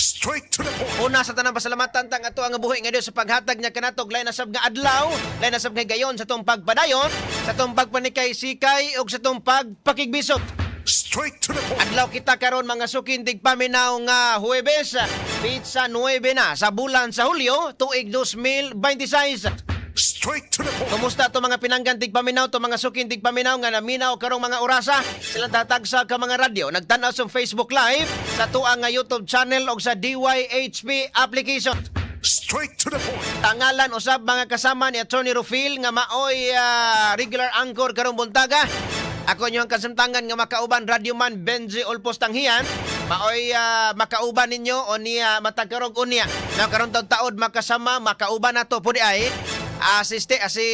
Straight to the point. Una sa tanang, pasalamatan tang ato ang buhi nga Dios sa paghatag niya kanato og lain na sab nga adlaw, lain na sab nga gayon sa atong pagpadayon, sa atong pagpanikay sikay ug sa atong pagpakigbisot. Straight to the point. Adlaw kita karon, mga suking tigpaminaw, nga Huwebes, petsa 9 na sa bulan sa Hulyo, tuig 2026. Straight to the point. Kumusta to mga pinanggan tigpaminaw, to mga suking tigpaminaw nga naminaw karong mga orasa silang tatagsa ka mga radyo, nagtan-aw sa Facebook Live, sa tuang nga YouTube channel og sa DYHP application? Straight to the point. Tangalan usab mga kasama ni Attorney Rufil nga maoy regular anchor karong buntaga. Ako inyong kasamtangan nga makauban, radyoman Benji Ulpos Tanghian. Maoy makauban ninyo o niya matagkarog unya. Na karon taud makasama makauban nato pudi ay asiste si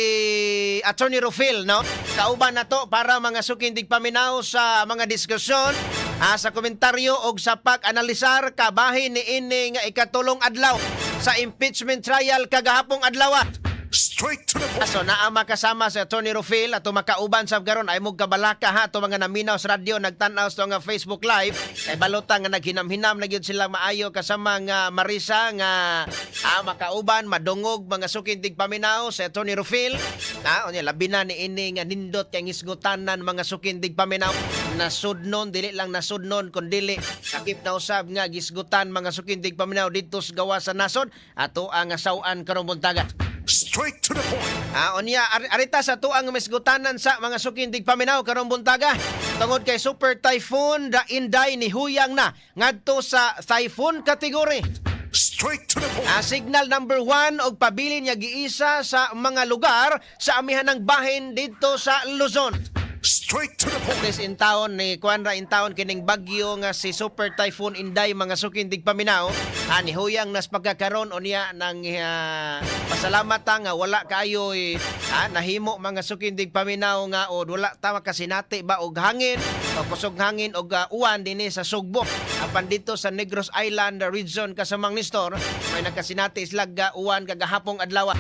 Attorney Rufil, no? Kauban nato para, mga suking tigpaminaw, sa mga diskusyon, sa komentaryo og sa pag-analisar kabahin ni ini nga ikatulong adlaw sa impeachment trial kagahapong adlaw. Straight to the point. So naa makasama si Attorney Rufil ato makauban sa karon ay mog kabalaka ha, ato mga naminaw sa radyo, nagtan-aw sa nga Facebook Live, kay balota nga naghinam-hinam na gyud sila maayo kasama nga Marisa nga makauban madungog, mga suking tigpaminaw, si Attorney Rufil. Unya labi na ni ini nga nindot kay ngisgutanan, mga suking tigpaminaw, nasudnon, dili lang nasudnon kundili sakip na usab nga gisgutan, mga suking tigpaminaw, didto sa gawa sa nasod, ato ang saw-an karong buntaga. Straight to the point. Unya arita sa tuang misgutanan sa mga suking tigpaminaw karong buntaga. Tungod kay Super Typhoon da Inday ni huyang na ngadto sa typhoon category. Straight to the point. Signal number 1 og pabilin niya giisa sa mga lugar sa amihanang bahin didto sa Luzon. Straight to the point. At least in town ni kuan ra in town kining bagyo nga si Super Typhoon Inday, mga suking tigpaminaw. Ni huyang nas pagkakaron, unya nang pasalamat ta nga wala kaayo nahimo, mga suking tigpaminaw, nga o wala ta makasinati ba og hangin o kusog hangin og uwan dinhi sa Sugbo. Apan dito sa Negros Island region, kasamang Nestor, may nakasinati sila uwan kagahapong adlaw.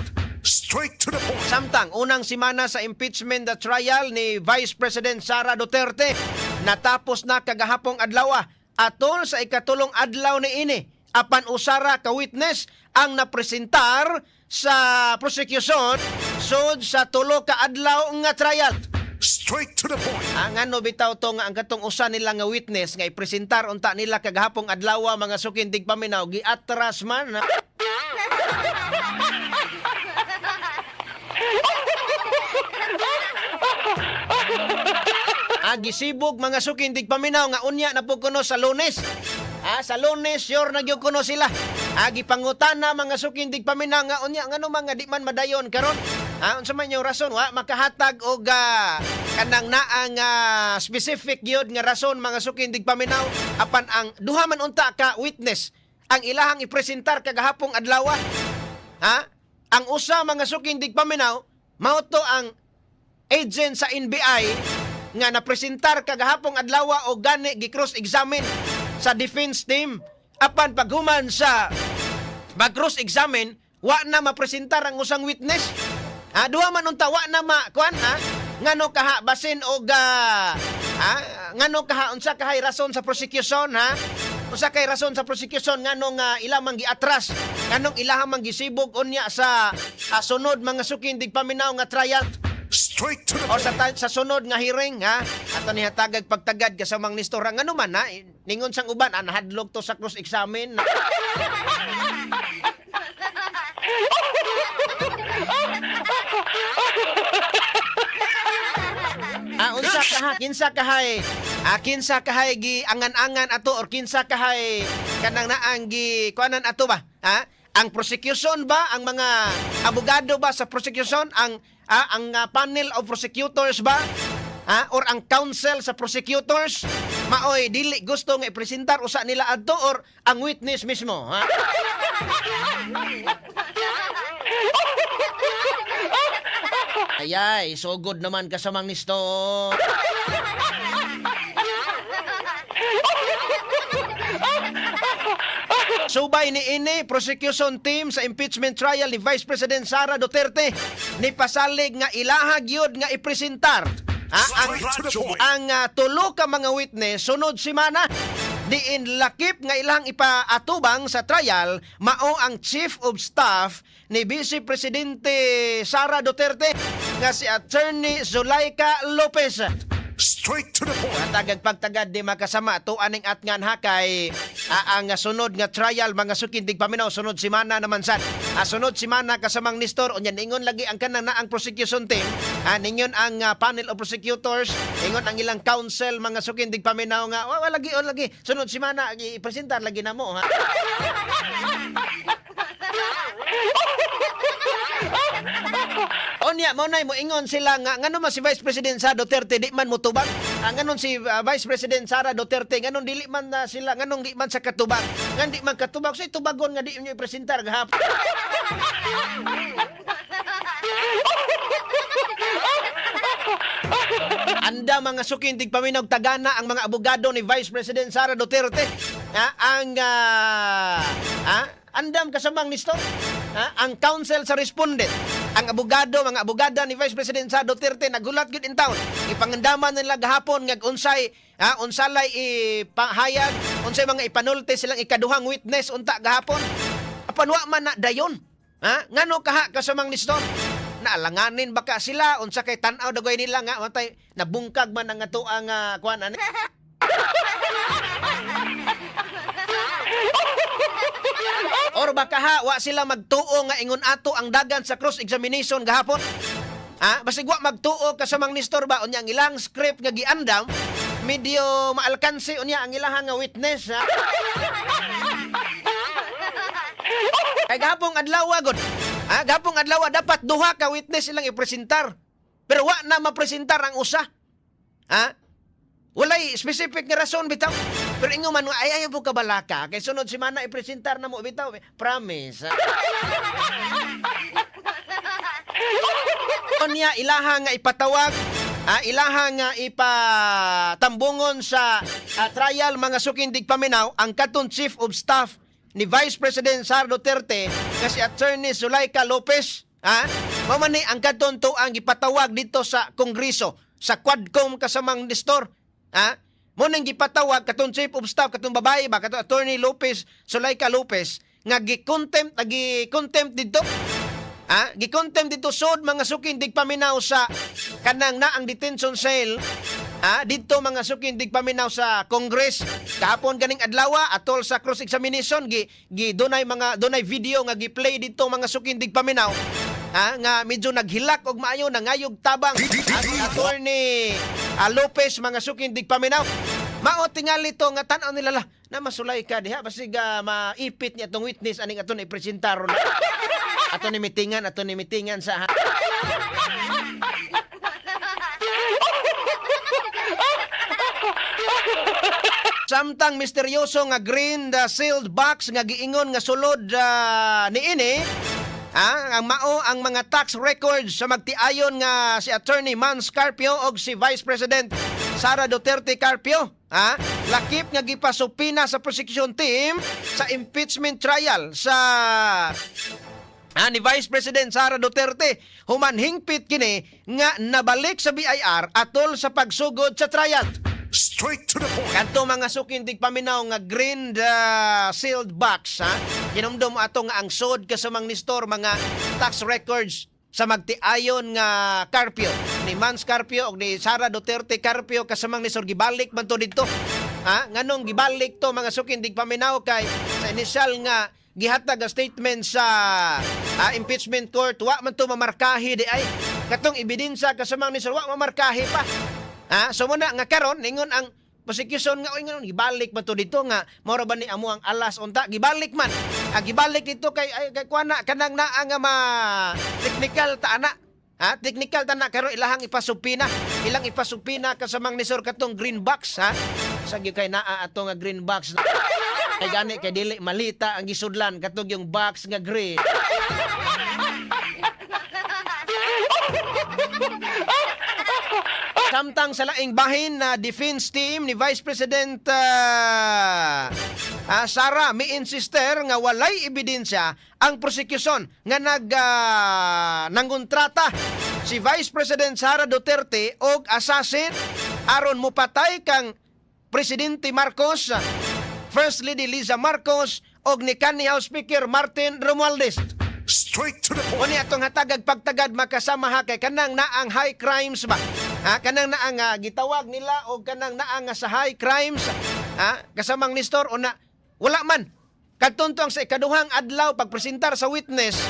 Straight to the point. Samtang unang simana sa impeachment the trial ni Vice President Sara Duterte natapos na kagahapong adlaw atol sa ikatulong adlaw ni ini, apan usara ka witness ang napresentar sa prosecution sud sa tulo ka adlaw nga trial. Straight to the point. Ang ano bitaw to nga ang katong usa nila nga witness nga ipresentar unta nila kagahapong adlaw, mga suking tigpaminaw, giatras man. Gisibog, mga suking tigpaminaw, nga unya na po kuno sa Lunes. Sa Lunes sure na gyud kuno sila. Gipangutana, mga suking tigpaminaw, nga unya ngano mga di man madayon karon? Unsa man yung rason? Wa makahatag og kanang naa nga specific gyud nga rason, mga suking tigpaminaw, apan ang duha man unta ka witness ang ilahang ipresentar kagahapong adlaw. Ha? Ang usa, mga suking tigpaminaw, mao to ang agent sa NBI nga napresentar kagahapong adlaw o gani gi-cross examine sa defense team. Apan paghuman sa mag-cross examine, wa na mapresentar ang usang witness. Duha man unta wa na ma kuan ha. Ngano kaha basin og ngano kaha, unsa kahay rason sa prosecution ha? Unsa kay rason sa prosecution ngano nga ila man giatras? Nganong ilaha man gisibog unya sa sunod, mga suking tigpaminaw, nga trial? Straight to the O sa, point. sa sunod nga hearing ha, ato ni hatagag pagtagad kasamang Nestor, ngano man ha, ningon sang uban nahadlok to sa cross examine. Unsa kaha, kinsa kahay? Kinsa kahay gi angan-angan ato or kinsa kahay kanang naang gi kuanan ato ba? Ha? Ang prosecution ba, ang mga abogado ba sa prosecution, ang panel of prosecutors ba? Ha? Or ang counsel sa prosecutors? Maoy dili gusto nga ipresentar usa nila adto or ang witness mismo, ha? Ayay, sugod naman kasamang Nestor. Subay ni ini, prosecution team sa impeachment trial ni Vice President Sara Duterte ni pasalig nga ilaha gyud nga ipresentar ang Straight to the point. ang tulo ka mga witness sunod semana. Diin lakip nga ilang ipaatubang sa trial mao ang Chief of Staff ni Vice Presidente Sara Duterte nga si Attorney Zuleika Lopez. Straight to the point. Matagag pagtagad di makasama to aning atngan ha kay ang sunod nga trial, mga suking tigpaminaw, sunod simana naman sad. Sunod simana, kasamang Nestor, unya ningon lagi ang kanang naang prosecution team, ningon ang panel of prosecutors, ingon ang ilang counsel, mga suking tigpaminaw, nga wa lagi on lagi sunod simana ipresentar lagi namo ha. Onya, mao nay moingon sila nga ngano man si Vice President Sara Duterte di man motubag. Nganon si Vice President Sara Duterte nganon dili man na sila, nganong di man sa katubag. Ngan di man katubag say tubagon nga di niyo ipresentar gahapon. Anda, mga suking tigpaminaw, tagana ang mga abogado ni Vice President Sara Duterte. Ang andam kasamang Nestor. Ang counsel sa respondent, ang abogado, mga abogada ni Vice President Sara Duterte nagulat gyud in town. Ipangandaman nila gahapon nga unsay unsalay ipahayag, unsay mga ipanulti silang ikaduhang witness unta gahapon. Apan wa man na dayon. Ha? Ngano kaha, kasamang Nestor? Naalanganin baka sila unsa kay tan-aw dagoy nila nga matay nabungkag man ang ato ang kuan ani. Or baka ha, wa sila magtuo nga ingon ato ang dagan sa cross examination gahapon. Ha? Basig wa magtuo, kasamang Nestor ba, unya ang ilang script nga giandam medyo maalkanse unya ang ilahang nga witness ha. Kay gahapong adlaw gud. Ha, gahapong adlaw dapat duha ka witness ilang ipresentar. Pero wa na mapresentar ang usa. Ha? Walay specific nga rason bitaw. Pero ingon man ay ayaw po kabalaka kay sunod semana ipresentar na mo bitaw. Promise. Ha? Unya ilaha nga ipatawag, ilaha nga ipatambungon sa trial, mga suking tigpaminaw, ang katong Chief of Staff ni Vice President Sara Duterte nga si Attorney Zuleika Lopez. Ha? Mao man ni ang katong tuang gipatawag dito sa Kongreso sa Quadcom, kasamang Nestor. Ha? Mao nang gipatawag katong Chief of Staff, katong babae ba, katong Attorney Lopez, Zuleika Lopez, nga gi-contempt dito. Gikontempt dito sod, mga suking digpaminaw, sa kanang naang detention cell. Dito, mga suking digpaminaw, sa Congress. Kahapon ganing adlaw atol sa cross examination gi, gi dunay mga dunay video nga gi-play dito, mga suking digpaminaw. Nga medyo naghilak og maayo, nangayog tabang si Attorney Lopez, mga suking digpaminaw. Mao tingali to nga tan-aw nila la na masulay ka diha basig maipit niya atong witness aning aton ipresentar ron. Ato ni mitingan sa ha. Samtang misteryoso nga green the sealed box nga giingon nga sulod niini ang mao ang mga tax records sa magtiayon nga si Attorney Mans Carpio og si Vice President Sara Duterte Carpio, lakip nga gipasupina sa prosecution team sa impeachment trial sa ni Vice President Sara Duterte, human hingpit kini nga nabalik sa BIR atol sa pagsugod sa trial. Straight to the point. Kadto, mga suking tigpaminaw, nga green the sealed box ha. Hinumdum ato nga ang sod, kasamang Nestor, mga tax records sa magtiayon nga Carpio ni Mans Carpio og ni Sara Duterte Carpio, kasamang Nestor, gibalik man to didto. Ha? Nganong gibalik to, mga suking tigpaminaw? Kay sa initial nga gihatag ang statement sa impeachment court, wa man to mamarkahi di ay katong ebidensya, kasamang Nestor, wa mamarkahi pa. Ha? So muna nga karon ningon ang prosecution nga oy nganon gibalik man to dito nga mao ra ba ni amo ang alas unta gibalik man. Gibalik dito kay ay, kay kuana kanang naa nga ma technical ta ana. Ha? Technical ta na karon ilahang ipasupina. Ilang ipasupina, kasamang Nestor, katong green box ha. Sa gyud kay naa ato nga green box. Kay gani kay dili malita ang gisudlan katong yung box nga green. Samtang sa laing bahin na defense team ni Vice President Sara mi-insister nga walay ebidensya ang prosecution nga nag nangontrata si Vice President Sara Duterte og assassin aron mopatay kang Presidente Marcos. First Lady Liza Marcos og ni kanhi House Speaker Martin Romualdez. Straight to the point. Unya atong hatagag pagtagad, makasama ha, kay kanang naang high crimes ba? Ha, kanang naang gitawag nila og kanang naang nga sa high crimes, ha, kasamang Nestor, una wala man. Kadtunto ang sa ikaduhang adlaw pagpresentar sa witness,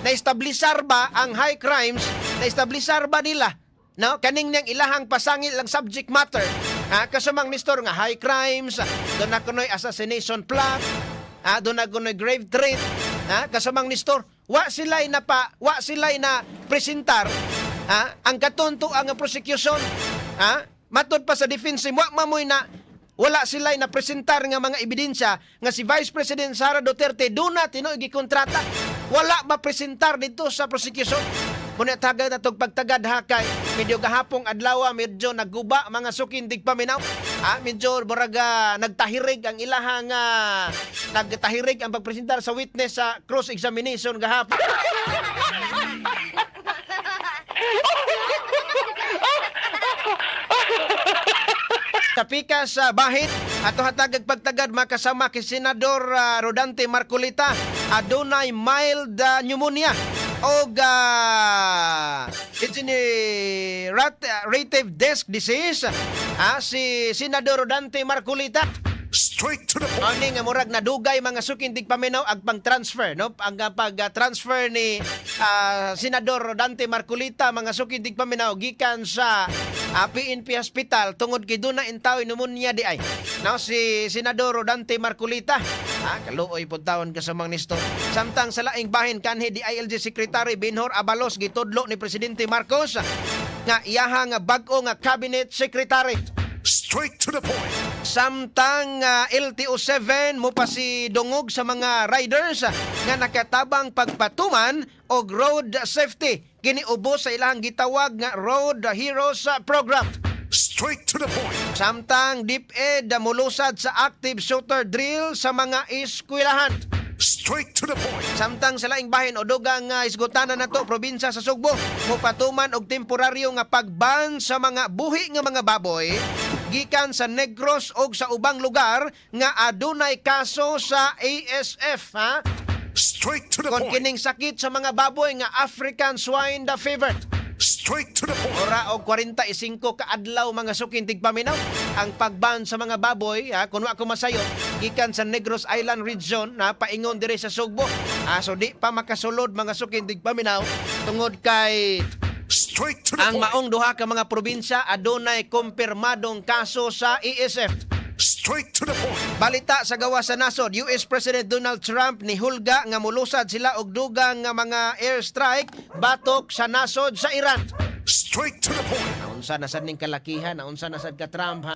na-establisar ba ang high crimes, na-establisar ba nila, no, kaning niyang ilahang pasangil lang subject matter, ha, kasamang Nestor, nga high crimes, duna kunoy assassination plot, duna kunoy grave threat, ha, kasamang Nestor, wa sila'y na presentar, ha, ang katunto ang prosecution, ha, matud pa sa defense, wa mamoy na wala sila'y na presentar nga mga ebidensya nga si Vice President Sara Duterte duna tinuod gikontrata. Wala mapresentar dito sa prosecution. Muna tagad na pagtagad ha, kay medyo gahapong adlaw medyo naguba, mga suking tigpaminaw. Ah, medyo buraga nagtahirig ang ilahang nagtahirig ang pagpresentar sa witness sa cross examination gahapon. Sa pikas sa bahit ato hatagag pagtagad, makasama kay Senador Rodante Marcoleta adunay mild pneumonia og degenerative disc disease, si Senador Rodante Marcoleta. Straight to the point. Ani nga murag nadugay, mga suking tigpaminaw, ang pang-transfer, no, ang pag-transfer ni Senador Rodante Marcoleta, mga suking tigpaminaw, gikan sa PNP Hospital tungod kay duna intaw pneumonia di ay, no, si Senador Rodante Marcoleta. Kaluoy pud tawon, kasamang Nestor. Samtang sa laing bahin, kanhi DILG Secretary Benhur Abalos gitudlo ni Presidente Marcos nga iyaha nga bag-o nga cabinet secretary. Straight to the point. Samtang LTO 7 mo pa si dungog sa mga riders nga nakatabang pagpatuman og road safety. Kini ubos sa ilang gitawag nga Road Heroes Program. Straight to the point. Samtang DepEd mulusad sa active shooter drill sa mga eskwelahan. Straight to the point. Samtang sa laing bahin o dugang isgutanan nato, probinsya sa Sugbo mopatuman og temporaryo nga pagban sa mga buhi nga mga baboy gikan sa Negros og sa ubang lugar nga adunay kaso sa ASF, ha. Straight to the Kon point. kining sakit sa mga baboy nga African swine the fever. Straight to the point. Ora og 45 ka adlaw, mga suking tigpaminaw, ang pagban sa mga baboy, ha, kun wa ko masayo, gikan sa Negros Island Region na paingon diri sa Sugbo. So di pa makasulod, mga suking tigpaminaw, tungod kay Straight to the ang point. maong duha ka mga probinsya adunay kumpirmadong kaso sa ASF. Straight to the point. Balita sa gawas sa nasod, US President Donald Trump nihulga nga mulusad sila og dugang nga mga airstrike batok sa nasod sa Iran. Straight to the point. Naunsa na sad ning kalakihan, naunsa na sad ka, Trump, ha?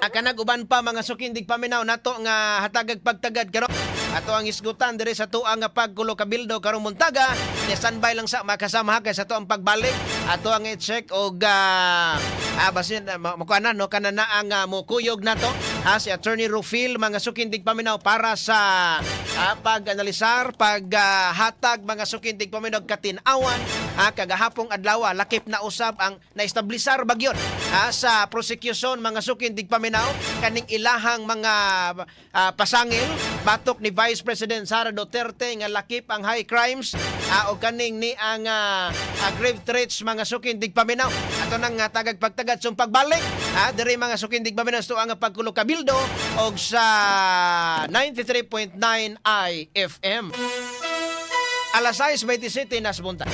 Kanag uban pa, mga sukindig paminaw, nato nga hatagag pagtagad karon. Ato ang isgutan diri sa tuang nga pagkulo kabildo karong muntaga. Ni standby lang sa makasama kay sa tuang pagbalik. Ato ang i-check og basin uh, na no kana na ang mokuyog nato, ha, si Attorney Rufil, mga sukindig paminaw, para sa pag-analisar, pag-hatag, mga sukindig paminaw, katin-awan, ha, kagahapong adlaw lakip na usab ang naestablisar bagyon, ha, sa prosecution, mga sukindig paminaw, kaning ilahang mga pasangil batok ni Vice President Sara Duterte nga lakip ang high crimes o kaning ni ang grave threats, mga sukindig paminaw. Ato nang tagag pagtagad sa pagbalik, ha, diri, mga sukindig paminaw, sa ang pagkulo kabildo og sa 93.9 IFM. Alas 6:27 nas bunta.